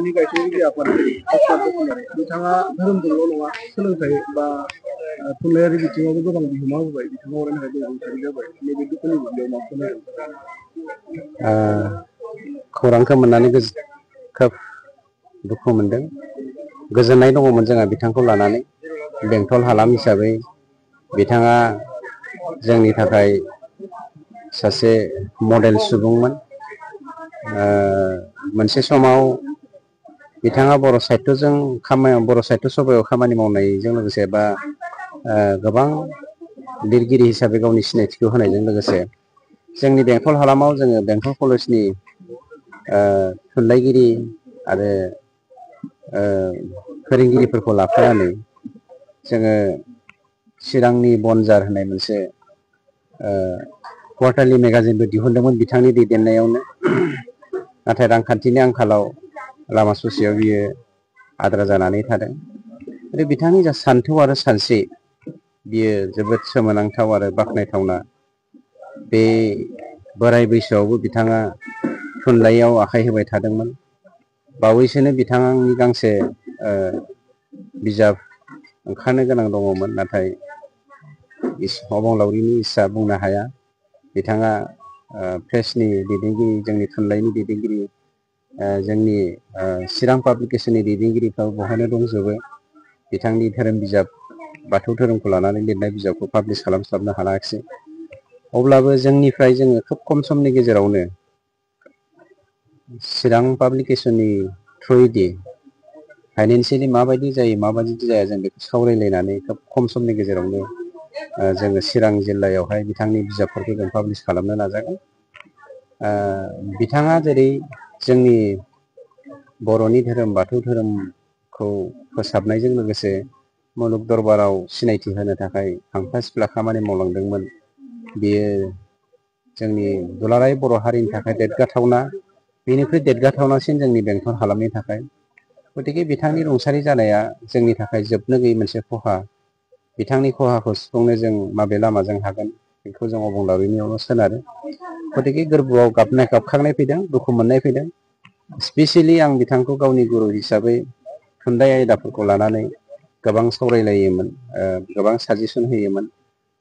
बर'नि गायसनगिरि आफाद बिथाङा धोरोमजोंल' नङा सोलोंथाइ बा थुनलाइयारि बिथिङावबो गोबां बिहोमा होबाय बिथाङा अरायनि थाखाय रुंसारि जाबाय नैबे दुखुनि बुब्लियाव मा फोरमायगोन? खौरांखौ मोननानै खोब दुखु मोनदों। गोजोननाय दङमोन जोंहा बिथांखौ लानानै बेंटल हालाम हिसाबै बिथाङा जोंनि थाखाय सासे मडेल सुबुंमोन। मोनसे समाव बिथाङा बर' साहित्य सभायाव खामानि मावनायजों लोगोसे बा गोबां लिरगिरि हिसाबै गावनि सिनायथिखौ होनायजों लोगोसे जोंनि बेंटल हालामाव जोङो बेंटल कलेजनि थुनलाइगिरि आरो फोरोंगिरिफोरखौ लाफानानै जोङो चिरांनि बनजार होननाय मोनसे कुवार्टारलि मेगाजिनबो दिहुनदोंमोन बिथांनि दैदेननायावनो। नाथाय रांखान्थिनि आंखालाव लामा ससेयाव बियो आद्रा जानानै थादों। आरो बिथांनि जा सान्थौ आरो सानस्रि बियो जोबोद सोमोनांथाव आरो बाख्नायथावना। बे बोराय बैसोआवबो बिथाङा थुनलाइयाव आखाइ होबाय थादोंमोन। बावैसोनो बिथांनि गांसे बिजाब ओंखारनो गोनां दङमोन, नाथाय अबंलावरिनि इस्सा बुंनो हाया। बिथाङा प्रेसनि दैदेनगिरि, जोंनि थुनलाइनि दैदेनगिरि, जोंनि चिरां पाब्लिकेसननि दैदेनगिरिफ्राबो बहायनो दंजोबो। बिथांनि धोरोम बिजाब बाथौ धोरोमखौ लानानै लिरनाय बिजाबखौ पाब्लिस खालामस्लाबनो हायाखिसै। अब्लाबो जोंनिफ्राय जोङो खोब खम समनि गेजेरावनो चिरां पाब्लिकेसननि थ्रुयैदि फाइनेन्सियेलि माबायदि जायो माबायदि जाया जों बेखौ सावरायलायनानै खोब खम समनि गेजेरावनो जोङो चिरां जिल्लायावहाय बिथांनि बिजाबफोरखौ जों पाब्लिस खालामनो नाजागोन। बिथाङा जेरै जोंनि बर'नि धोरोम बाथौ धोरोमखौ फोसाबनायजों लोगोसे मुलुग दरबाराव सिनायथि होनो थाखाय हांख्रा सिफ्ला खामानि मावलांदोंमोन, बियो जोंनि दुलाराय बर' हारिनि थाखाय देरगाथावना। बेनिख्रुइ देरगाथावनासिन जोंनि बेंटल हालामनि थाखाय। गतिके बिथांनि रुंसारि जानाया जोंनि थाखाय जोबनो गैयै मोनसे खहा। बिथांनि खहाखौ सुफुंनो जों माबे लामाजों हागोन बेखौ जों अबंलावरिनियावनो सोनारो। गतिके गोरबोआव गाबखांनाय फैदों, दुखु मोननाय फैदों। स्पेसियेलि आं बिथांखौ गावनि गुरु हिसाबै थुनलाइ आयदाफोरखौ लानानै गोबां सावरायलायोमोन, गोबां साजेसन होयोमोन।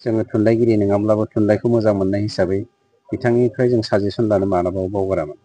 जोङो थुनलाइगिरि नङाब्लाबो थुनलाइखौ मोजां मोननाय हिसाबै बिथांनिफ्राय जों साजेसन लानो मालाबाबो बावगारामोन।